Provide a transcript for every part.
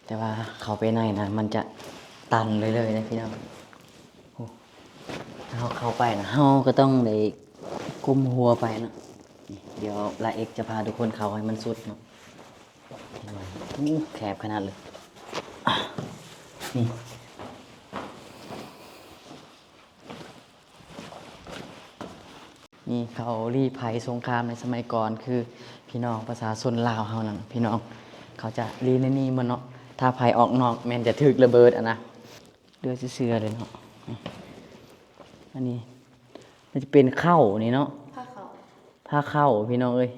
ແຕ່ວ່າເຂົ້າໄປໃນນະ ມັນຈະຕັນເລີຍໆນະພີ່ນ້ອງ. ໂອ້ ເຮົາເຂົ້າໄປນະ ເຮົາກໍຕ້ອງໄດ້ກົ້ມຫົວໄປເນາະ. ນີ້ ດຽວລາເອັກຈະພາທຸກຄົນເຂົ້າໃຫ້ມັນສຸດເນາະ. ເຫັນບໍ່? ໂອ້ ແຄບຂະໜາດເລີຍ. ນີ້ ນີ້ເຂົາລີ້ໄພສົງຄາມໃນສະໄໝກ່ອນ ຄືພີ່ນ້ອງປະຊາຊົນລາວເຮົານັ້ນ ພີ່ນ້ອງ ເຂົາຈະລີ້ໃນນີ້ໝົດເນາະ. ຖ້າໃຜອອກນອກແມ່ນຈະຖືກລະເບີດຫັ້ນນະ. ເຫຼືອເຊື່ອເລີຍເນາະ. ອັນນີ້ມັນຈະເປັນເຂົ້ານີ້ເນາະ ຜ້າເຂົ້າ ພີ່ນ້ອງເອີຍ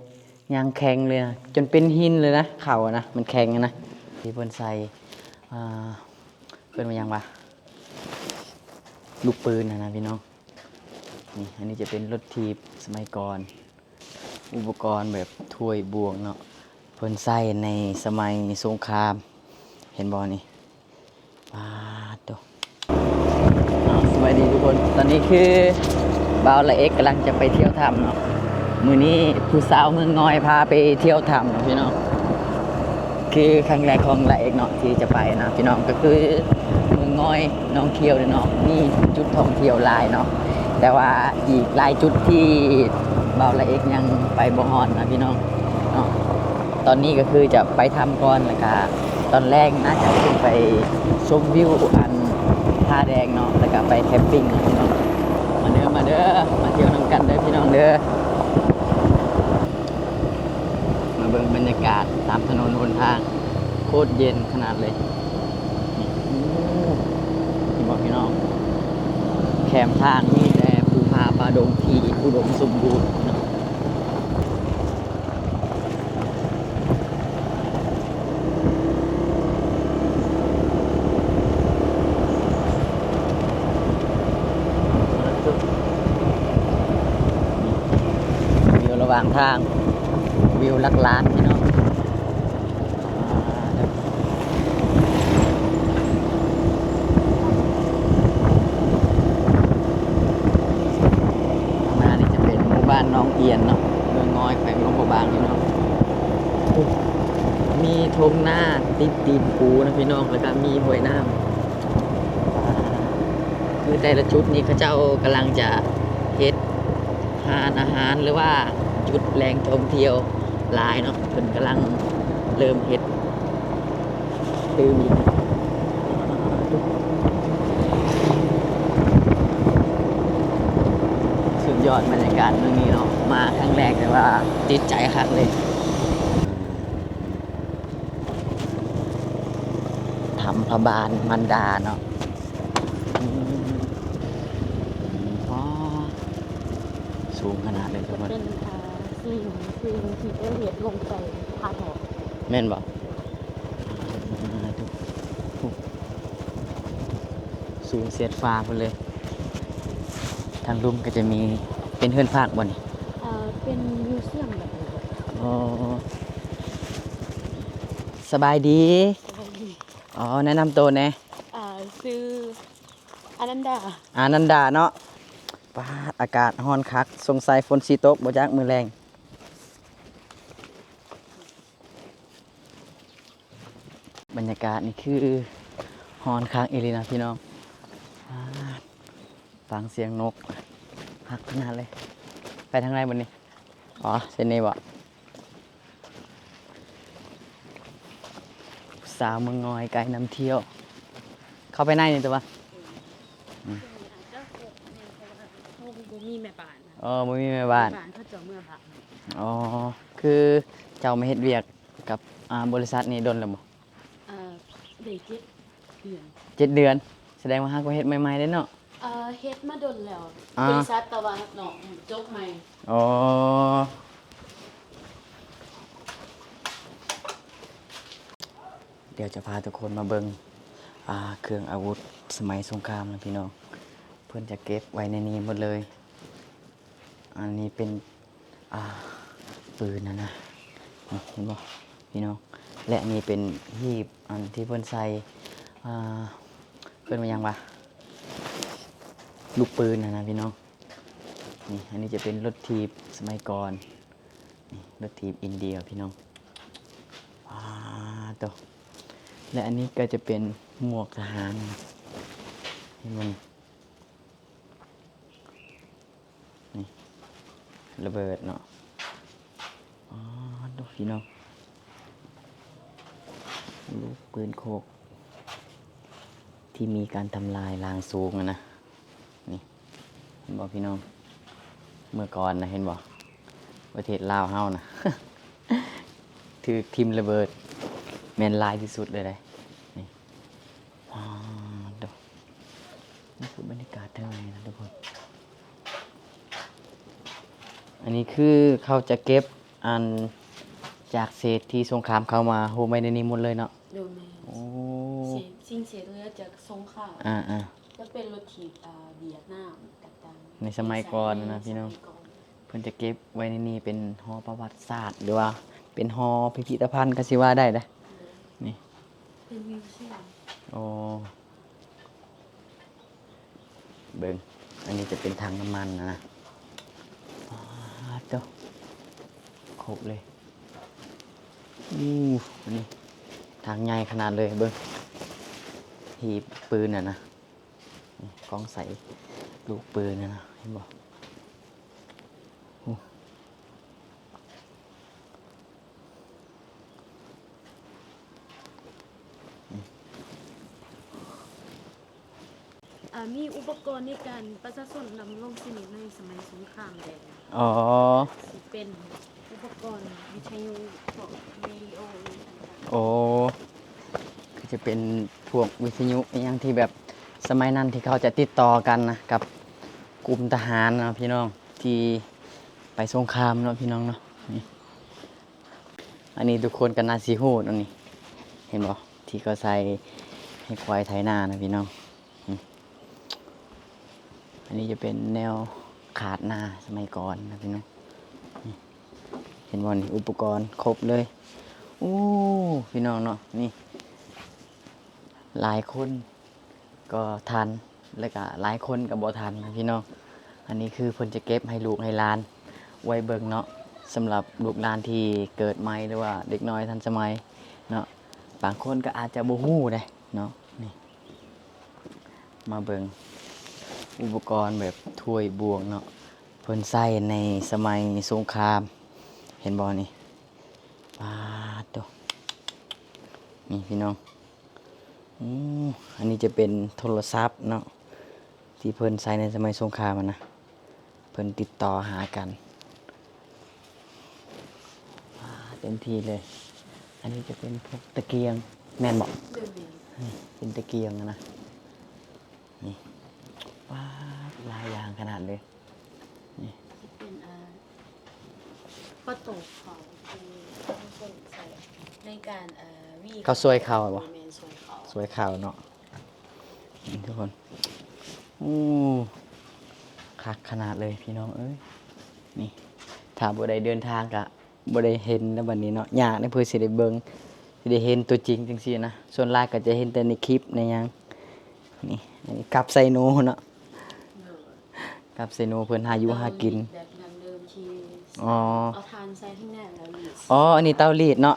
ຍັງແຂງເລີຍນະ ຈົນເປັນຫີນເລີຍນະ ເຂົ້ານະ ມັນແຂງນະ ທີ່ເພິ່ນໃສ່ ອ່າ ເອີ້ນວ່າຫຍັງວະ ລູກປືນຫັ້ນນະພີ່ນ້ອງ. ນີ້ ອັນນີ້ຈະເປັນລົດຖີບສະໄໝກ່ອນ ອຸປະກອນແບບຖ້ວຍບວງເນາະ ເພິ່ນໃຊ້ໃນສະໄໝສົງຄາມ ເຫັນບໍ່ນີ້? ປາດໂທ້ ເອົາ ສະບາຍດີທຸກຄົນ ຕອນນີ້ຄືບ່າວລາເອັກກຳລັງຈະໄປທ່ຽວຖ້ຳເນາະ. ມື້ນີ້ຜູ້ສາວເມືອງງອຍພາໄປທ່ຽວຖ້ຳເນາະພີ່ນ້ອງ. ຄືຄັ້ງແລກຂອງລາເອັກເນາະ ທີ່ຈະໄປນະພີ່ນ້ອງ ກໍຄືເມືອງງອຍໜອງຂຽວເນາະ ມີຈຸດທ່ອງທ່ຽວຫຼາຍເນາະ ແຕ່ວ່າອີກຫຼາຍຈຸດທີ່ບ່າວລາເອັກຍັງໄປບໍ່ຮອດນະພີ່ນ້ອງເນາະ. ຕອນນີ້ກໍຄືຈະໄປຖ້ຳກ່ອນ ແລ້ວກະຕອນແລງໜ້າຈະຂຶ້ນໄປຊົມວິວອັນຜາແດງເນາະ ແລ້ວກະໄປແຄມປິງເນາະພີ່ນ້ອງ. ມາເດີ ມາເດີ ມາທ່ຽວນຳກັນເດີພີ່ນ້ອງເດີ. ມາເບິ່ງບັນຍາກາດຕາມຖະໜົນຫົນທາງ ໂຄດເຢັນຂະໜາດເລີຍ. ນີ້ ໂອ້ ເຫັນບໍ່ພີ່ນ້ອງ? ແຄມທາງມີແຕ່ພູຜາປ່າດົງທີ່ອຸດົມສົມບູນເນາະ. ວິວລະຫວ່າງທາງ ວິວຫຼັກລ້ານພີ່ນ້ອງ. ຂ້າງໜ້ານີ້ຈະເປັນໝູ່ບ້ານໜອງອຽນເນາະ ເມືອງງອຍ ແຂວງຫຼວງພະບາງພີ່ນ້ອງ. ໂອ້ ມີທົ່ງນາຕິດຕີນພູນະພີ່ນ້ອງ ແລ້ວກະມີຫ້ວຍນ້ຳ. ຄືແຕ່ລະຈຸດນີ້ເຂົາເຈົ້າກຳລັງຈະເຮັດຮ້ານອາຫານ ຫຼືວ່າຈຸດແຫຼ່ງທ່ອງທ່ຽວຫຼາຍເນາະ ເພິ່ນກຳລັງເລີ່ມເຮັດຕື່ມອີກ. ສຸດຍອດບັນຍາກາດເມືອງນີ້ເນາະ ມາຄັ້ງແລກ ແຕ່ວ່າຕິດໃຈຄັກເລີຍ. ຖ້ຳພະບານມັນດາເນາະ. ອືມ ວ້າ ສູງຂະໜາດເລີຍທຸກຄົນ. ເປັນ ອ່າ ສິ່ງ ສິ່ງທີ່ເຂົາເຮັດລົງໃສ່ຜາຖອກ ແມ່ນບໍ່? ອ່າ ທຸກ ທຸກ ສູງສຽດຟ້າພຸ້ນເລີຍ. ທາງລຸ່ມກໍຈະມີ ເປັນເຮືອນພັກບໍ່ນີ້? ເອີ ເປັນມິວຊຽມແບບນີ້. ອໍ ສະບາຍດີ. ສະບາຍດີ. ອໍ ແນະນຳໂຕແດ່. ອ່າ ຊື່ອານັນດາ. ອານັນດາເນາະ. ປາດ ອາກາດຮ້ອນຄັກ ສົງໄສຝົນຊິຕົກບໍ່ຈັກມື້ແລງ. ບັນຍາກາດນີ້ຄືຮ້ອນຄັກອີ່ຫຼີນະພີ່ນ້ອງ. ປາດ ຟັງສຽງນົກ ຄັກຂະໜາດເລີຍ. ໄປທາງໃດບັດນີ້? ອໍ ເສັ້ນນີ້ບໍ? ຜູ້ສາວເມືອງງອຍໄກນຳທ່ຽວ ເຂົ້າໄປໃນນີ້ຕົວະ. ອືມ ອືມ ເຮົາບໍ່ມີແມ່ບ້ານ. ອໍ ບໍ່ມີແມ່ບ້ານ ແມ່ບ້ານເຂົາເຈົ້າເມືອພັກ. ອໍ ຄືເຈົ້າມາເຮັດວຽກກັບ ອ່າ ບໍລິສັດນີ້ດົນແລ້ວບໍ່? ເອີ ໄດ້ເຈັດເດືອນ. ເຈັດເດືອນ ສະແດງວ່າຫາກໍເຮັດໃໝ່ໆເດ້ເນາະ. ເອີ ເຮັດມາດົນແລ້ວ ອ່າ ບໍລິສັດ ແຕ່ວ່າເນາະ ຈົບໃໝ່. ອໍ ດຽວຈະພາທຸກຄົນມາເບິ່ງ ອ່າ ເຄື່ອງອາວຸດສະໄໝສົງຄາມນະພີ່ນ້ອງ ເພິ່ນຈະເກັບໄວ້ໃນນີ້ໝົດເລີຍ. ອັນນີ້ເປັນ ອ່າ ປືນຫັ້ນນະ ນີ້ເຫັນບໍ່ພີ່ນ້ອງ? ແລະ ອັນນີ້ເປັນຮີບ ອັນທີ່ເພິ່ນໃສ່ ອ່າ ເອີ້ນວ່າຫຍັງວະ ລູກປືນຫັ້ນນະພີ່ນ້ອງ. ນີ້ ອັນນີ້ຈະເປັນລົດຖີບສະໄໝກ່ອນ ນີ້ ລົດຖີບອິນເດຍພີ່ນ້ອງ. ປາດໂທ້ ແລະ ອັນນີ້ກໍຈະເປັນໝວກທະຫານ ເຫັນບໍ່ນີ້ ນີ້ ລະເບີດເນາະ. ອໍ ໂທ້ ພີ່ນ້ອງ ລູກປືນໂຄກ ທີ່ມີການທຳລາຍລ້າງສູງຫັ້ນນະ. ນີ້ ເຫັນບໍ່ພີ່ນ້ອງ ເມື່ອກ່ອນນະ ເຫັນບໍ່ ປະເທດລາວເຮົານະ ຖືກຖິ້ມລະເບີດແມ່ນຫຼາຍທີ່ສຸດເລີຍເດ້. ນີ້ ວ້າວ ໂທ້ ນີ້ຄືບັນຍາກາດທາງໃນນະທຸກຄົນ. ອັນນີ້ຄືເຂົາຈະເກັບ ອັນ ຈາກເສດທີ່ສົງຄາມເຂົ້າມາໂຮມໄວ້ໃນນີ້ໝົດເລີຍເນາະ. ໂດຍ ແມ່ນ. ໂອ້ ສິ່ງເສດເຫຼືອຈາກສົງຄາມ ອ່າໆ ຈະເປັນລົດຖີບ ອ່າ ຫວຽດນາມຕ່າງໆ ໃນສະໄໝກ່ອນນະພີ່ນ້ອງ. ເພິ່ນຈະເກັບໄວ້ໃນນີ້ເປັນຫໍປະຫວັດສາດ ຫຼືວ່າເປັນຫໍພິພິທະພັນກໍຊິວ່າໄດ້ເດ້. ໂດຍ ນີ້ ເປັນມິວຊຽມ. ໂອ້ ເບິ່ງ ອັນນີ້ຈະເປັນຖັງນ້ຳມັນນະ. ປາດໂທ້ ຄົບເລີຍ. ອູ້ ອັນນີ້ຖັງໃຫຍ່ຂະໜາດເລີຍ. ເບິ່ງ ທີ່ປືນຫັ້ນນະ ນີ້ ກ້ອງໃສ່ລູກປືນຫັ້ນນະ ເຫັນບໍ່? ໂອ້ ອ່າ ມີອຸປະກອນໃນການປະຊາຊົນດຳລົງຊີວິດໃນສະໄໝສົງຄາມແດງ. ອໍ ຊິເປັນອຸປະກອນວິທະຍຸ ພວກເຣດິໂອ ອີ່ຫຍັງຕ່າງໆ. ໂອ້ ຄືຈະເປັນພວກວິທະຍຸອີ່ຫຍັງທີ່ແບບ ສະໄໝນັ້ນທີ່ເຂົາຈະຕິດຕໍ່ກັນນະ ກັບກຸ່ມທະຫານເນາະພີ່ນ້ອງ ທີ່ໄປສົງຄາມເນາະພີ່ນ້ອງເນາະ. ນີ້ ອັນນີ້ທຸກຄົນກໍໜ້າຊິຮູ້ເນາະ ນີ້ ເຫັນບໍ່ ທີ່ເຂົາໃສ່ໃຫ້ຄວາຍໄຖນານະພີ່ນ້ອງ. ນີ້ ອັນນີ້ຈະເປັນແນວຂາດນາສະໄໝກ່ອນນະພີ່ນ້ອງ. ນີ້ ເຫັນບໍ່ ນີ້ ອຸປະກອນຄົບເລີຍ. ໂອ້ ພີ່ນ້ອງເນາະ ນີ້ ຫຼາຍຄົນກໍທັນ ແລ້ວກໍຫຼາຍຄົນກໍບໍ່ທັນນະພີ່ນ້ອງ. ອັນນີ້ຄືເພິ່ນຈະເກັບໃຫ້ລູກໃຫ້ຫຼານໄວ້ເບິ່ງເນາະ ສຳລັບລູກຫຼານທີ່ເກີດໃໝ່ ຫຼືວ່າເດັກນ້ອຍທັນສະໄໝເນາະ. ບາງຄົນກໍອາດຈະບໍ່ຮູ້ເດ້ເນາະ. ນີ້ ມາເບິ່ງອຸປະກອນແບບຖ້ວຍບ່ວງເນາະ ເພິ່ນໃຊ້ໃນສະໄໝສົງຄາມ ເຫັນບໍ່ນີ້? ປາດໂທ້ ນີ້ພີ່ນ້ອງ. ອືມ ອັນນີ້ຈະເປັນໂທລະສັບເນາະ ທີ່ເພິ່ນໃຊ້ໃນສະໄໝສົງຄາມຫັ້ນນະ ເພິ່ນຕິດຕໍ່ຫາກັນ. ປາດ ເຕັມທີ່ເລີຍ. ອັນນີ້ຈະເປັນພວກຕະກຽງ ແມ່ນບໍ່? ໂດຍ ແມ່ນ. ນີ້ເປັນຕະກຽງນະ ນີ້ ປາດ ຫຼາຍຢ່າງຂະໜາດເລີຍ. ນີ້ ຊິເປັນ ອ່າ ປະຕູເຂົາທີ່ເຂົາໃຊ້ໃນການ ອ່າ ຫວີ ເຂົາສວຍເຂົ້າບໍ່? ແມ່ນ ສວຍເຂົ້າ ສວຍເຂົ້າເນາະ. ນີ້ທຸກຄົນ ໂອ້ ຄັກຂະໜາດເລີຍພີ່ນ້ອງເອີຍ. ນີ້ ຖ້າບໍ່ໄດ້ເດີນທາງກະບໍ່ໄດ້ເຫັນແລ້ວບັດນີ້ເນາະ ຍາກເດ້ເພື່ອຊິໄດ້ເບິ່ງ ຊິໄດ້ເຫັນຕົວຈິງຈັ່ງຊີ້ນະ. ສ່ວນຫຼາຍກໍຈະເຫັນແຕ່ໃນຄລິບໃນຫຍັງ. ນີ້ ອັນນີ້ກັບໃສ່ໜູເນາະ ກັບໃສ່ໜູເພິ່ນຫາຢູ່ຫາກິນ. ເຕົາລີດແບບດັ້ງເດີມທີ່ ອໍ ເອົາຖ່ານໃສ່ທາງໃນແລ້ວລີດ. ອໍ ອັນນີ້ເຕົາລີດເນາະ.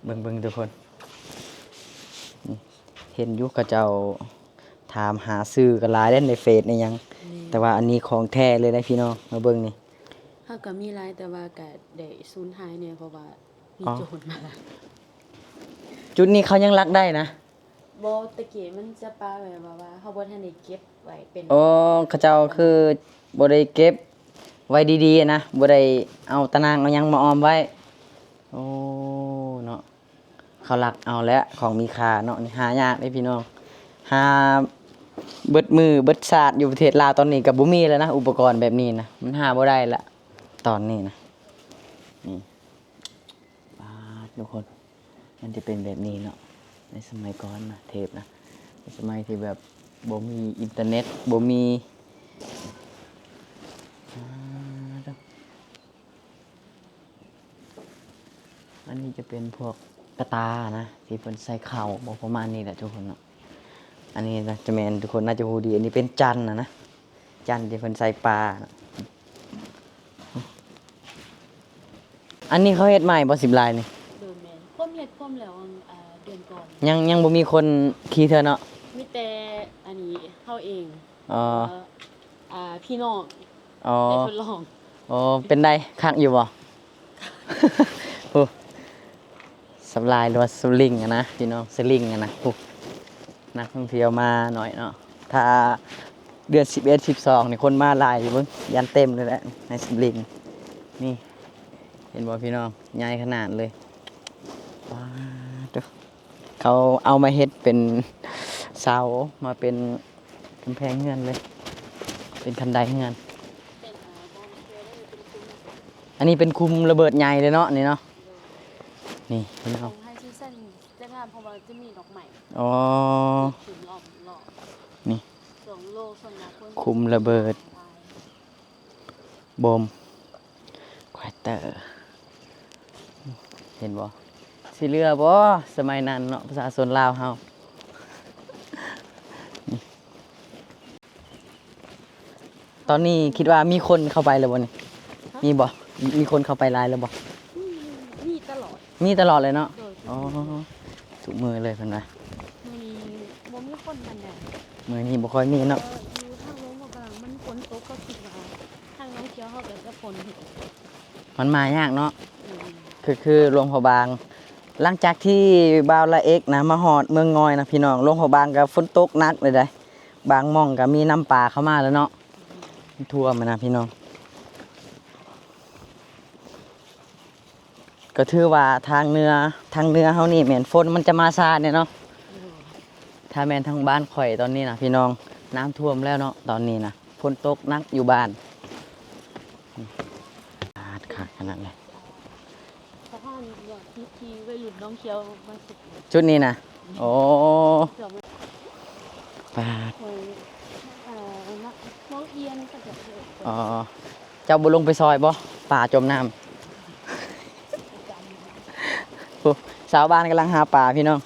ເບິ່ງໆ ທຸກຄົນ ນີ້ ເຫັນຢູ່ເຂົາເຈົ້າຖາມຫາຊື້ກໍຫຼາຍເດ້ໃນເຟສໃນຫຍັງ. ແມ່ນ. ແຕ່ວ່າອັນນີ້ຂອງແທ້ເລີຍເດ້ພີ່ນ້ອງ ມາເບິ່ງນີ້. ເຮົາກໍມີຫຼາຍ ແຕ່ວ່າກໍໄດ້ສູນຫາຍແດ່ ເພາະວ່າມີ ອໍ ໂຈນມາລັກ. ຈຸດນີ້ເຂົາຍັງລັກໄດ້ນະ? ບໍ່ ຕະກີ້ມັນຈະປະໄວ້ ແບບວ່າເຮົາບໍ່ທັນໄດ້ເກັບໄວ້ເປັນ ອໍ ເຂົາເຈົ້າຄືບໍ່ໄດ້ເກັບໄວ້ດີໆນະ ບໍ່ໄດ້ເອົາຕາໜ່າງເອົາຫຍັງມາອ້ອມໄວ້. ໂອ້ ເນາະ ເຂົາລັກເອົາແຫຼະ ຂອງມີຄ່າເນາະ. ນີ້ຫາຍາກເດ້ພີ່ນ້ອງ ຫາເບິດມື້ເບິດຊາດຢູ່ປະເທດລາວຕອນນີ້ກໍບໍ່ມີແລ້ວນະ ອຸປະກອນແບບນີ້ນະ ມັນຫາບໍ່ໄດ້ລະຕອນນີ້ນະ. ນີ້ ປາດ ທຸກຄົນ ມັນຈະເປັນແບບນີ້ເນາະ ໃນສະໄໝກ່ອນນະ ເທບນະ ໃນສະໄໝທີ່ແບບບໍ່ມີອິນເຕີເນັດ ບໍ່ມີ ປາດ ອັນນີ້ຈະເປັນພວກກະຕ່ານະ ທີ່ເພິ່ນໃສ່ເຂົ້າ ບໍ່ ປະມານນີ້ແຫຼະທຸກຄົນເນາະ. ອັນນີ້ນະ ຈະແມ່ນ ທຸກຄົນໜ້າຈະຮູ້ດີ ອັນນີ້ເປັນຈັນນະນະ ຈັນທີ່ເພິ່ນໃສ່ປານະ. ອັນນີ້ເຂົາເຮັດໃໝ່ບໍ່ ຊິບລາຍນີ້? ໂດຍ ແມ່ນ. ຄວາມເຮັດ ຄວາມແລ້ວ ອ່າ ເດືອນກ່ອນ ຍັງ ຍັງບໍ່ມີຄົນຂີ່ເທື່ອເນາະ? ມີແຕ່ອັນນີ້ເຮົາເອງ. ອໍ ເອີ ອ່າ ພີ່ນ້ອງ. ອໍ ໄດ້ທົດລອງ. ອໍ ເປັນໃດ ຄັກຢູ່ບໍ່? ໂອ້ ສະລາຍ ຫຼືວ່າສະລິງຫັ້ນນະ ພີ່ນ້ອງ ສະລິງຫັ້ນນະ. ໂອ້ ນັກທ່ອງທ່ຽວມາໜ້ອຍເນາະ. ຖ້າເດືອນສິບເອັດ ສິບສອງ ນີ້ຄົນມາຫຼາຍຢູ່ເບິ່ງ ຢ້ານເຕັມເລີຍແຫຼະ ໃນສະລິງນີ້. ເຫັນບໍ່ພີ່ນ້ອງ ໃຫຍ່ຂະໜາດເລີຍ. ວ້າໂທ້ ເຂົາເອົາມາເຮັດເປັນເສົາ ມາເປັນກຳແພງເຮືອນເລີຍ ເປັນຄັນໄດເຮືອນ. ອັນນີ້ເປັນຄຸມລະເບີດໃຫຍ່ເລີຍເນາະ ນີ້ເນາະ. ນີ້ພີ່ນ້ອງ ໃຫ້ຊີສັນຈະງາມ ເພາະວ່າຈະມີດອກໄມ້. ອໍ ຂຶ້ນລ້ອມໆ ນີ້ ຊ່ວງໂລ ສ່ວນໃຫຍ່ຄົນ ຄຸມລະເບີດ ໂບມ ຄວາຍເຕີ ເຫັນບໍ່? ຊິເຫຼືອບໍ່ສະໄໝນັ້ນເນາະ ປະຊາຊົນລາວເຮົາ. ຕອນນີ້ຄິດວ່າມີຄົນເຂົ້າໄປແລ້ວບໍ່ນີ້? ຮະ? ມີບໍ່? ມີຄົນເຂົ້າໄປຫຼາຍແລ້ວບໍ່? ມີ ມີຕະຫຼອດ ມີຕະຫຼອດເລີຍເນາະ. ໂດຍ ອໍ ທຸກມື້ເລີຍເພິ່ນວ່າ. ມື້ນີ້ບໍ່ມີຄົນປານໃດ ມື້ນີ້ບໍ່ຄ່ອຍມີເນາະ. ເອີ ຢູ່ທາງລົງພະບາງມັນຝົນຕົກ ກໍຄິດວ່າທາງໜອງຂຽວເຮົາກໍຈະຝົນ ມັນມາຍາກເນາະ. ອືມ ຄື ຄືຫຼວງພະບາງ ຫຼັງຈາກທີ່ບ່າວລາເອັກນະມາຮອດເມືອງງອຍນະພີ່ນ້ອງ ຫຼວງພະບາງກໍຝົນຕົກໜັກເລີຍໃດ໋ ບາງໝ່ອງກໍມີນ້ຳປາເຂົ້າມາແລ້ວເນາະ ຖ້ວມຫັ້ນນະພີ່ນ້ອງ. ກໍຖືວ່າທາງເໜືອ ທາງເໜືອເຮົານີ້ແມ່ນຝົນມັນຈະມາຊ້າແດ່ເນາະ. ອືມ ຖ້າແມ່ນທາງບ້ານຂ້ອຍຕອນນີ້ນະພີ່ນ້ອງ ນ້ຳຖ້ວມແລ້ວເນາະ ຕອນນີ້ນະ ຝົນຕົກໜັກຢູ່ບ້ານ. ປາດ ຄັກຂະໜາດເລີຍ. ສະພານທີ່ ທີ່ໄວລຸ້ນໜອງຂຽວມາສຸດ ຈຸດນີ້ນະ. ໂອ້ ປາດ ເອີ ນ້ອງອຽນເຂົາເຈົ້າເອີ້ນ. ອໍ ເຈົ້າບໍ່ລົງໄປຊ່ອຍບໍ່? ປາຈົມນ້ຳ. ໂອ້ ຊາວບ້ານກຳລັງຫາປາພີ່ນ້ອງ.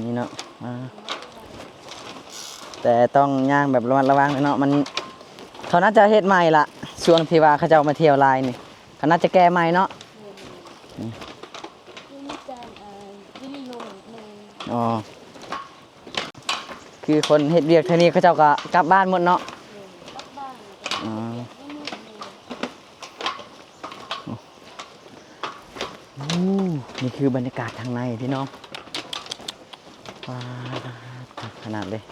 ນີ້ເນາະ ອ່າ ແຕ່ຕ້ອງຍ່າງແບບລະມັດລະວັງເນາະ ມັນ ເຂົາໜ້າຈະເຮັດໃໝ່ລະ ຊ່ວງທີ່ວ່າເຂົາເຈົ້າມາທ່ຽວຫຼາຍນີ້ ເຂົາໜ້າຈະແກ້ໃໝ່ເນາະ. ແມ່ນ ອືມ ມີການ ເອີ ວິລິໂນເວດໃໝ່. ອໍ ຄືຄົນເຮັດວຽກເທື່ອນີ້ເຂົາເຈົ້າກໍກັບບ້ານໝົດເນາະ. ແມ່ນ ກັບບ້ານ. ອໍ ໂອ້ ນີ້ຄືບັນຍາກາດທາງໃນພີ່ນ້ອງ. ປາດ ຄັກຂະໜາດເລີຍ.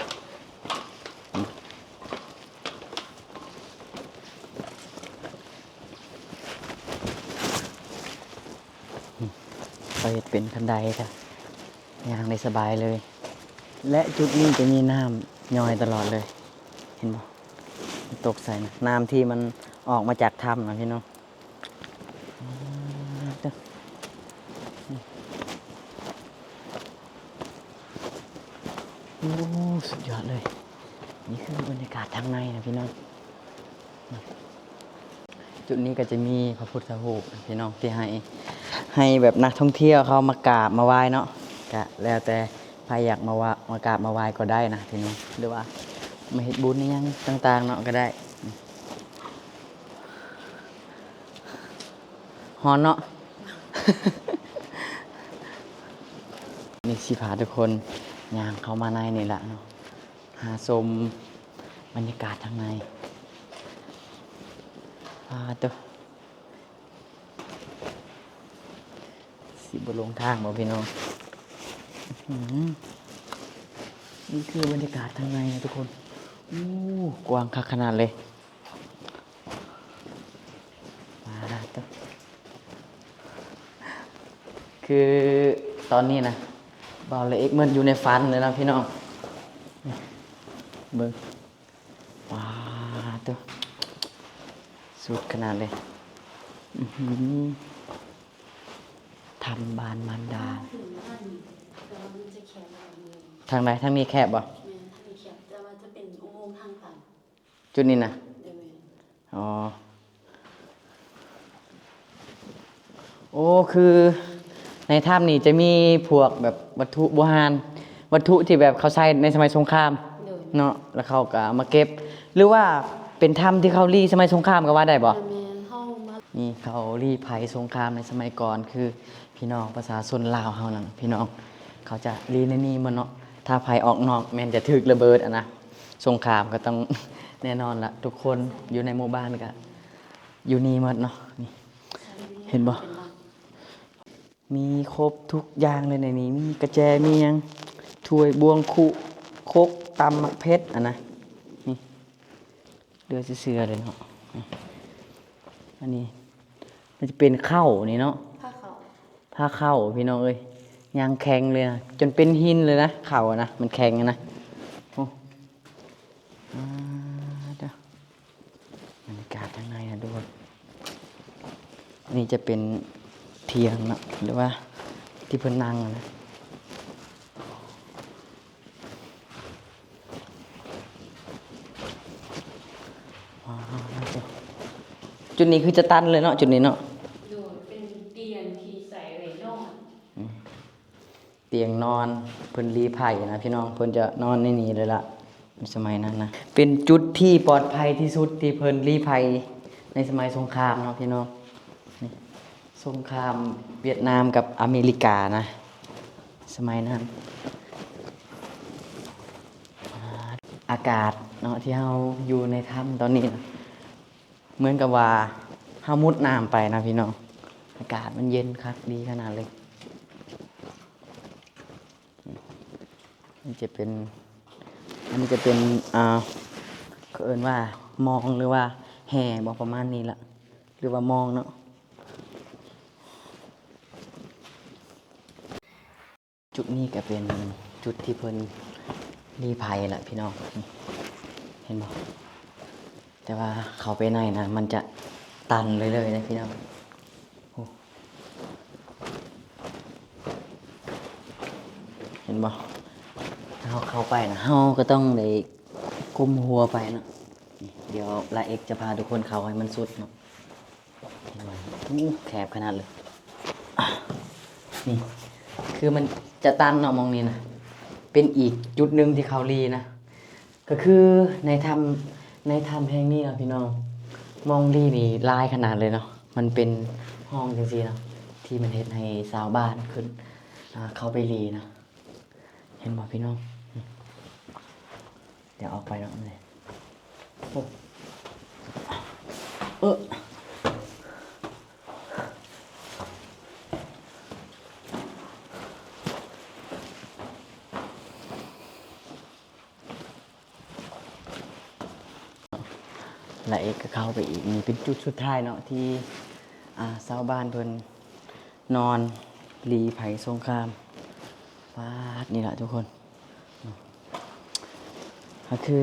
ເຂົາເຮັດເປັນຄັນໄດ ຍ່າງໄດ້ສະບາຍເລີຍ ແລະ ຈຸດນີ້ຈະມີນ້ຳຍ້ອຍຕະຫຼອດເລີຍ ເຫັນບໍ່? ມັນຕົກໃສ່ນະ ນ້ຳທີ່ມັນອອກມາຈາກຖ້ຳນະພີ່ນ້ອງ. ອືມ ໂອ້ ສຸດຍອດເລີຍ. ນີ້ຄືບັນຍາກາດທາງໃນນະພີ່ນ້ອງ. ຈຸດນີ້ກໍຈະມີພະພຸດທະຮູບນະພີ່ນ້ອງ ທີ່ໃຫ້ ໃຫ້ແບບນັກທ່ອງທ່ຽວເຂົາມາກາບມາໄຫວ້ເນາະ. ກະແລ້ວແຕ່ໃຜຢາກມາວະ ມາກາບມາໄຫວ້ກໍໄດ້ນະພີ່ນ້ອງ ຫຼືວ່າມາເຮັດບຸນອີ່ຫຍັງຕ່າງໆເນາະກໍໄດ້. ຮ້ອນເນາະ. ນີ້ຊິພາທຸກຄົນຍ່າງເຂົ້າມາໃນນີ້ລະເນາະ ຫາຊົມບັນຍາກາດທາງໃນ. ປາດໂທ້ ຊິບໍ່ຫຼົງທາງບໍ່ພີ່ນ້ອງ? ອື ນີ້ຄືບັນຍາກາດທາງໃນນະທຸກຄົນ. ໂອ້ ກວ້າງຄັກຂະໜາດເລີຍ. ປາດໂທ້ ຄືຕອນນີ້ນະ ບ່າວລາເອັກເໝືອນຢູ່ໃນຝັນເລີຍນະພີ່ນ້ອງ. ເບິ່ງ ປາດໂທ້ ສຸດຂະໜາດເລີຍ. ອື ຖ້ຳບ້ານມານດາ. ທາງໃດ? ທາງນີ້ແຄບບໍ່? ແມ່ນ ທາງນີ້ແຄບ ແຕ່ວ່າຈະເປັນອຸໂມງທາງຜ່ານ. ຈຸດນີ້ນະ? ເອີ ແມ່ນ. ອໍ ໂອ້ ຄືໃນຖ້ຳນີ້ຈະມີພວກແບບວັດຖຸບູຮານ ວັດຖຸທີ່ແບບເຂົາໃຊ້ໃນສະໄໝສົງຄາມ ໂດຍ ເນາະ ແລ້ວເຂົາກໍເອົາມາເກັບ ຫຼືວ່າເປັນຖ້ຳທີ່ເຂົາລີ້ສະໄໝສົງຄາມກໍວ່າໄດ້ບໍ່? ແມ່ນ ເຮົາມາ ນີ້ເຂົາລີ້ໄພສົງຄາມໃນສະໄໝກ່ອນ ຄື ພີ່ນ້ອງປະຊາຊົນລາວເຮົານັ້ນ ພີ່ນ້ອງ ເຂົາຈະລີ້ໃນນີ້ໝົດເນາະ. ຖ້າໃຜອອກນອກແມ່ນຈະຖືກລະເບີດຫັ້ນນະ. ສົງຄາມກໍຕ້ອງ ແນ່ນອນລະ ທຸກຄົນຢູ່ໃນໝູ່ບ້ານກໍຢູ່ນີ້ໝົດເນາະ. ນີ້ ເຫັນບໍ່? ມີຄົບທຸກຢ່າງເລີຍໃນນີ້. ມີກະແຈ ມີຫຍັງ ຖ້ວຍ ບ່ວງ ຄຸ ຄົກ ຕຳໝາກເຜັດຫັ້ນນະ. ນີ້ ເຫຼືອເຊື່ອເລີຍເນາະ. ອັນນີ້ມັນຈະເປັນເຂົ້ານີ້ເນາະ ຜ້າເຂົ້າ ຜ້າເຂົ້າ ພີ່ນ້ອງເອີຍ ຍັງແຂງເລີຍນະ ຈົນເປັນຫີນເລີຍນະ ເຂົ້ານະ ມັນແຂງນະ. ໂອ້ ອ່າ ເດີ ບັນຍາກາດທາງໃນນະທຸກຄົນ. ອັນນີ້ຈະເປັນທຽງເນາະ ຫຼືວ່າທີ່ເພິ່ນນັ່ງນະ. ອໍ ຈຸດນີ້ຄືຈະຕັນເລີຍເນາະ ຈຸດນີ້ເນາະ. ໂດຍ ເປັນຕຽງທີ່ໃສ່ໄວ້ນອນ. ອືມ ຕຽງນອນ ເພິ່ນລີ້ໄພນະພີ່ນ້ອງ ເພິ່ນຈະນອນໃນນີ້ເລີຍລະ ໃນສະໄໝນັ້ນນະ. ເປັນຈຸດທີ່ປອດໄພທີ່ສຸດທີ່ເພິ່ນລີ້ໄພໃນສະໄໝສົງຄາມເນາະພີ່ນ້ອງ. ນີ້ ສົງຄາມຫວຽດນາມກັບອາເມລິການະ ສະໄໝນັ້ນ. ອາ ອາກາດເນາະ ທີ່ເຮົາຢູ່ໃນຖ້ຳຕອນນີ້ນະ ເໝືອນກັບວ່າເຮົາມຸດນ້ຳໄປນະພີ່ນ້ອງ. ອາກາດມັນເຢັນຄັກດີຂະໜາດເລີຍ. ມັນຈະເປັນ ອັນນີ້ຈະເປັນ ອ່າ ເຂົາເອີ້ນວ່າມອງ ຫຼືວ່າແຮ່ບໍ ປະມານນີ້ລະ ຫຼືວ່າມອງເນາະ. ຈຸດນີ້ກະເປັນຈຸດທີ່ເພິ່ນລີ້ໄພລະພີ່ນ້ອງ ເຫັນບໍ່? ແຕ່ວ່າເຂົ້າໄປໃນນະ ມັນຈະຕັນເລີຍໆເດ້ພີ່ນ້ອງ. ໂອ້ ເຫັນບໍ່? ຖ້າເຮົາເຂົ້າໄປນະ ເຮົາກໍຕ້ອງໄດ້ກົ້ມຫົວໄປເນາະ. ດຽວລາເອັກຈະພາທຸກຄົນເຂົ້າໃຫ້ມັນສຸດເນາະ. ເຫັນບໍ່? ໂອ້ ແຄບຂະໜາດເລີຍ. ອ່ະ ນີ້ ຄືມັນຈະຕັນເນາະ ໝ່ອງນີ້ນະ ເປັນອີກຈຸດໜຶ່ງທີ່ເຂົາລີ້ນະ. ກໍຄືໃນຖ້ຳ ໃນຖ້ຳແຫ່ງນີ້ເນາະພີ່ນ້ອງ ໝ່ອງລີ້ນີ້ຫຼາຍຂະໜາດເລີຍເນາະ. ມັນເປັນຮ່ອງຈັ່ງຊີ້ເນາະ ທີ່ມັນເຮັດໃຫ້ຊາວບ້ານຂຶ້ນ ອ່າ ເຂົ້າໄປລີ້ນະ. ເຫັນບໍ່ພີ່ນ້ອງ? ດຽວອອກໄປເນາະ ໂອ້ ເອີ. ລາເອັກກໍເຂົ້າໄປອີກ. ນີ້ເປັນຈຸດສຸດທ້າຍເນາະ ທີ່ ອ່າ ຊາວບ້ານເພິ່ນນອນລີ້ໄພສົງຄາມ. ປາດ ນີ້ລະທຸກຄົນ. ກໍຄື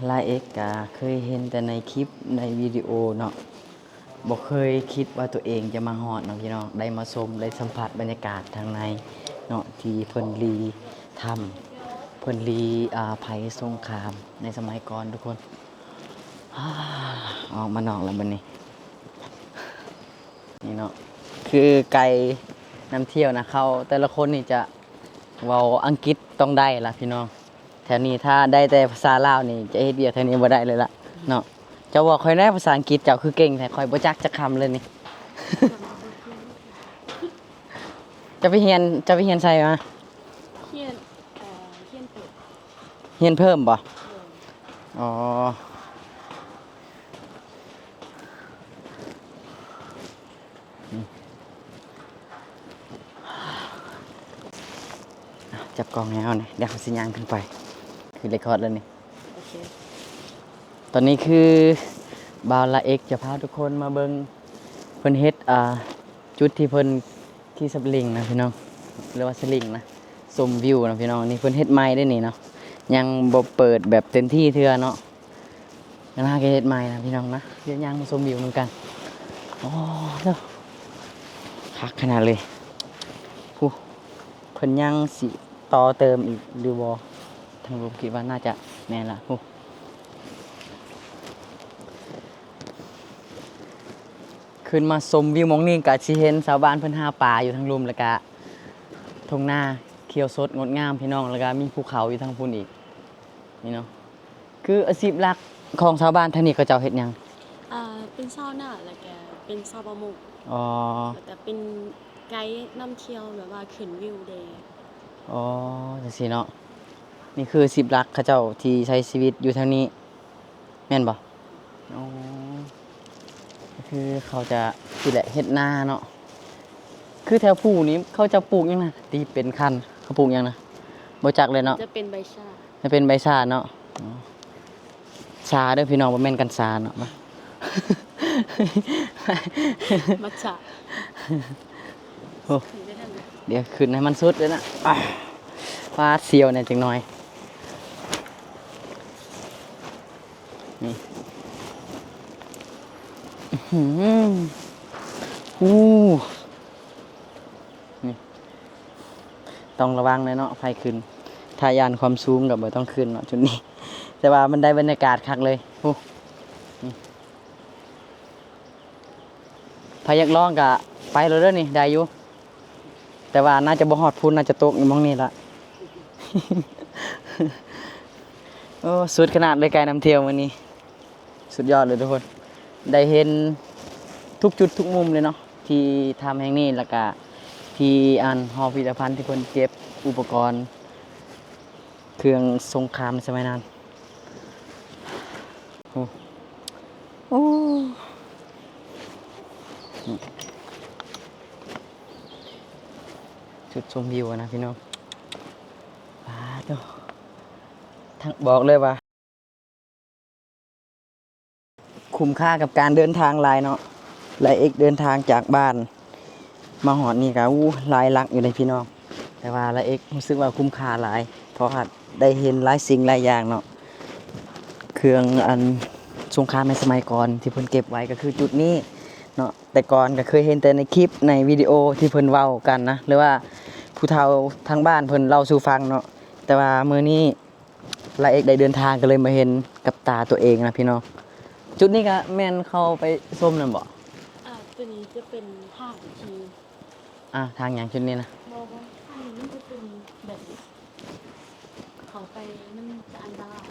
ລາເອັກກະເຄີຍເຫັນແຕ່ໃນຄລິບ ໃນວິດີໂອເນາະ ບໍ່ເຄີຍຄິດວ່າຕົວເອງຈະມາຮອດເນາະພີ່ນ້ອງ ໄດ້ມາຊົມ ໄດ້ສຳຜັດບັນຍາກາດທາງໃນເນາະ ທີ່ເພິ່ນລີ້ຖ້ຳ ເພິ່ນລີ້ ອ່າ ໄພສົງຄາມໃນສະໄໝກ່ອນທຸກຄົນ. ອອກມານອກແລ້ວບັດນີ້. ນີ້ເນາະ ຄືໄກນຳທ່ຽວນະ ເຂົາແຕ່ລະຄົນນີ້ຈະເວົ້າອັງກິດຕ້ອງໄດ້ລະພີ່ນ້ອງ. ແຖວນີ້ຖ້າໄດ້ແຕ່ພາສາລາວນີ້ ຈະເຮັດວຽກແຖວນີ້ບໍ່ໄດ້ເລີຍລະເນາະ. ເຈົ້າບອກຂ້ອຍແດ່ພາສາອັງກິດເຈົ້າຄືເກັ່ງແທ້ ຂ້ອຍບໍ່ຈັກຈັກຄຳເລີຍນີ້. ເຈົ້າໄປຮຽນ ເຈົ້າໄປຮຽນໃສມາ? ຮຽນ ເອີ ຮຽນເພີ່ມ. ຮຽນເພີ່ມບໍ? ໂດຍ. ອໍ. ຈັບກ້ອງໃຫ້ເຮົາແດ່ ດຽວເຮົາຊິຍ່າງຂຶ້ນໄປ. ຄືເຣັກຄອດແລ້ວນີ້. ໂອເຄ. ຕອນນີ້ຄືບ່າວລາເອັກຈະພາທຸກຄົນມາເບິ່ງ ເພິ່ນເຮັດ ອ່າ ຈຸດທີ່ເພິ່ນຂີ່ສະລິງນະພີ່ນ້ອງ ຫຼືວ່າສະລິງນະ ຊົມວິວນະພີ່ນ້ອງ. ນີ້ເພິ່ນເຮັດໃໝ່ເດ້ນີ້ເນາະ ຍັງບໍ່ເປີດແບບເຕັມທີ່ເທື່ອເນາະ. ກຳລັງເຮັດໃໝ່ນະພີ່ນ້ອງນະ. ດຽວຍ່າງມາຊົມວິວນຳກັນ. ໂອ້ ເດີ ຄັກຂະໜາດເລີຍ. ຜູ້ ເພິ່ນຍັງຊິຕໍ່ເຕີມອີກຫຼືບໍ່? ທາງລຸ່ມຄິດວ່າໜ້າຈະແມ່ນລະ. ຜູ້ ຂຶ້ນມາຊົມວິວໝ່ອງນີ້ກະຊິເຫັນຊາວບ້ານເພິ່ນຫາປາຢູ່ທາງລຸ່ມ ແລ້ວກະທົ່ງນາຂຽວສົດງົດງາມພີ່ນ້ອງ ແລ້ວກະມີພູເຂົາຢູ່ທາງພຸ້ນອີກ. ນີ້ເນາະ ຄືອາຊີບຫຼັກຂອງຊາວບ້ານທາງນີ້ເຂົາເຈົ້າເຮັດຫຍັງ? ເປັນຊາວນາ ແລ້ວກະເປັນຊາວປະມົງ. ອໍ. ແລ້ວກະເປັນໄກນຳທ່ຽວ ແບບວ່າຂຶ້ນວິວແດ່. ອໍ ຈັ່ງຊີ້ເນາະ. ນີ້ຄືສິບຫຼັກເຂົາເຈົ້າທີ່ໃຊ້ຊີວິດຢູ່ແຖວນີ້ ແມ່ນບໍ່? ອໍ ກໍຄືເຂົາຈະນີ້ແຫຼະ ເຮັດນາເນາະ. ຄືແຖວພູນີ້ເຂົາຈະປູກຫຍັງນະ ທີ່ເປັນຄັນ ເຂົາປູກຫຍັງນະ? ບໍ່ຈັກເລີຍເນາະ. ຈະເປັນໃບຊາ ຈະເປັນໃບຊາເນາະ. ອໍ ຊາເດີພີ່ນ້ອງ ບໍ່ແມ່ນກັນຊາເນາະ. ມັດສະ ໂອ້ ຂຶ້ນໄປທາງໃດ? ດຽວຂຶ້ນໃຫ້ມັນສຸດເລີຍນະ. ອາ ຫວາດສຽວແດ່ຈັກໜ່ອຍ. ນີ້ ອື ອູ້ ນີ້ ຕ້ອງລະວັງແດ່ເນາະ ໃຜຂຶ້ນ ຖ້າຢ້ານຄວາມສູງກໍບໍ່ຕ້ອງຂຶ້ນເນາະຈຸດນີ້. ແຕ່ວ່າມັນໄດ້ບັນຍາກາດຄັກເລີຍ. ໂອ້ ນີ້ ໃຜຢາກລອງກະໄປໂລດເດີນີ້ ໄດ້ຢູ່ ແຕ່ວ່າໜ້າຈະບໍ່ຮອດພຸ້ນ ໜ້າຈະຕົກຢູ່ໝ່ອງນີ້ລະ. ໂອ້ ສຸດຂະໜາດເລີຍ ໄກນຳທ່ຽວມື້ນີ້ ສຸດຍອດເລີຍທຸກຄົນ ໄດ້ເຫັນທຸກຈຸດທຸກມຸມເລີຍເນາະ ທີ່ຖ້ຳແຫ່ງນີ້ ແລ້ວກະທີ່ອັນຫໍພິພິທະພັນທີ່ເພິ່ນເກັບອຸປະກອນ ເຄື່ອງສົງຄາມໃນສະໄໝນັ້ນ. ໂອ້ ໂອ້ ຈຸດຊົມວິວນະພີ່ນ້ອງ. ປາດໂທ້ ທັງ ບອກເລີຍວ່າ ຄຸ້ມຄ່າກັບການເດີນທາງຫຼາຍເນາະ. ລາເອັກເດີນທາງຈາກບ້ານມາຮອດນີ້ກະ ອູ້ ຫຼາຍຫຼັກຢູ່ເດ້ພີ່ນ້ອງ ແຕ່ວ່າລາເອັກຮູ້ສຶກວ່າຄຸ້ມຄ່າຫຼາຍ ເພາະວ່າໄດ້ເຫັນຫຼາຍສິ່ງຫຼາຍຢ່າງເນາະ ເຄື່ອງອັນສົງຄາມໃນສະໄໝກ່ອນທີ່ເພິ່ນເກັບໄວ້ ກໍຄືຈຸດນີ້ເນາະ. ແຕ່ກ່ອນກໍເຄີຍເຫັນແຕ່ໃນຄລິບໃນວິດີໂອທີ່ເພິ່ນເວົ້າກັນນະ ຫຼືວ່າຜູ້ເຖົ້າທາງບ້ານເພິ່ນເລົ່າສູ່ຟັງເນາະ ແຕ່ວ່າມື້ນີ້ ລາເອັກໄດ້ເດີນທາງ ກໍເລີຍມາເຫັນກັບຕາຕົວເອງນະພີ່ນ້ອງ. ຈຸດນີ້ກະແມ່ນເຂົາໄປຊົມນັ້ນບໍ່? ອ່າ ຕົວນີ້ຈະເປັນທາງທີ່ ອ່າ ທາງຫຍັງຈຸດນີ້ນະ? ບໍ່ ບໍ່ ທາງນີ້ມັນຈະເປັນແບບນີ້ ເຂົ້າໄປມັນຈະອັນຕະລາຍ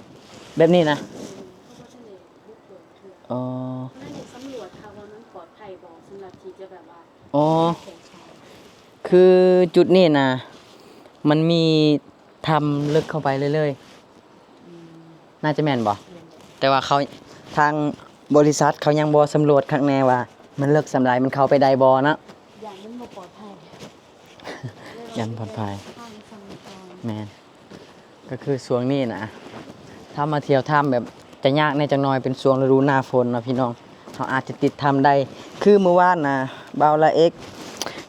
ແບບນີ້ນະ? ເອີ ເຂົາບໍ່ທັນໄດ້ບຸກເບີກເທື່ອ. ອໍ ເຂົາໄດ້ສຳຫຼວດຖ້າວ່າມັນປອດໄພບໍ່ ສຳລັບທີ່ຈະແບບວ່າ ອໍ ແຂ່ງຂັນ. ຄືຈຸດນີ້ນະ ມັນມີ ຖ້ຳເລິກເຂົ້າໄປເລື້ອຍໆ. ອືມ ໜ້າຈະແມ່ນບໍ່? ແມ່ນແຫຼະ ແຕ່ວ່າເຂົາ ທາງບໍລິສັດເຂົາຍັງບໍ່ສຳຫຼວດຄັກແນ່ວ່າມັນເລິກສ່ຳໃດ ມັນເຂົ້າໄປໄດ້ບໍ່ເນາະ. ຢ້ານມັນບໍ່ປອດໄພ ຢ້ານບໍ່ປອດໄພ. ແມ່ນ ກໍຄືຊ່ວງນີ້ນະ ຖ້າມາທ່ຽວຖ້ຳແບບ ຈະຍາກແດ່ຈັກໜ່ອຍ ເປັນຊ່ວງລະດູໜ້າຝົນເນາະພີ່ນ້ອງ ເຮົາອາດຈະຕິດຖ້ຳໄດ້. ຄືມື້ວານນະ ບ່າວລາເອັກ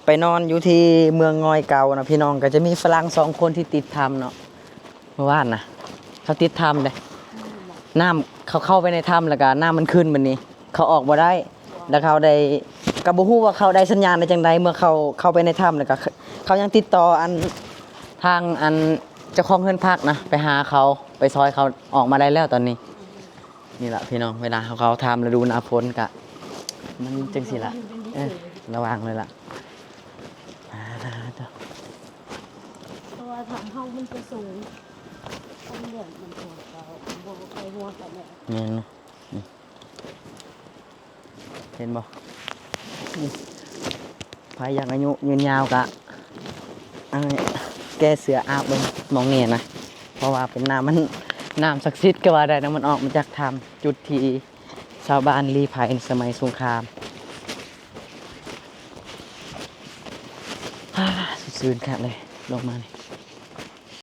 ໄປນອນຢູ່ທີ່ເມືອງງອຍເກົ່ານະພີ່ນ້ອງ ກໍຈະມີຝຣັ່ງສອງຄົນທີ່ຕິດຖ້ຳເນາະ. ມື້ວານນະ ເຂົາຕິດຖ້ຳເດ້ ນ້ຳ ເຂົາເຂົ້າໄປໃນຖ້ຳ ແລ້ວກໍນ້ຳມັນຂຶ້ນ ບັດນີ້ເຂົາອອກບໍ່ໄດ້ ແລ້ວເຂົາໄດ້ ກໍບໍ່ຮູ້ວ່າເຂົາໄດ້ສັນຍານໄດ້ຈັ່ງໃດ ເມື່ອເຂົາເຂົ້າໄປໃນຖ້ຳ ແລ້ວກໍເຂົາຍັງຕິດຕໍ່ອັນ ທາງອັນເຈົ້າຂອງເຮືອນພັກນະ ໄປຫາເຂົາ ໄປຊ່ອຍເຂົາອອກມາໄດ້ແລ້ວຕອນນີ້. ນີ້ລະພີ່ນ້ອງ ເວລາເຮົາເຂົ້າຖ້ຳລະດູໜ້າຝົນກະ ມັນຈັ່ງຊີ້ລະ ເອີ ລະວັງເລີຍລະ. ອ່າ ເພາະວ່າຖ້ຳເຮົາມັນຈະສູງ ຄວາມຢ້ານມັນສູງ ກໍບໍ່ຄ່ອຍຮູ້ປານໃດ. ແມ່ນເນາະ ນີ້ ເຫັນບໍ່? ນີ້ ໃຜຢາກອາຍຸຍືນຍາວກະ ອັນນີ້ ແກ້ເສື້ອອາບເບິ່ງໝ່ອງນີ້ນະ ເພາະວ່າເປັນນ້ຳ ມັນ ນ້ຳສັກສິດກໍວ່າໄດ້ນະ ມັນອອກມາຈາກຖ້ຳ ຈຸດທີ່ຊາວບ້ານລີ້ໄພໃນສະໄໝສົງຄາມ. ອ່າ ສະອືນຄັກເລີຍ ລົງມານີ້.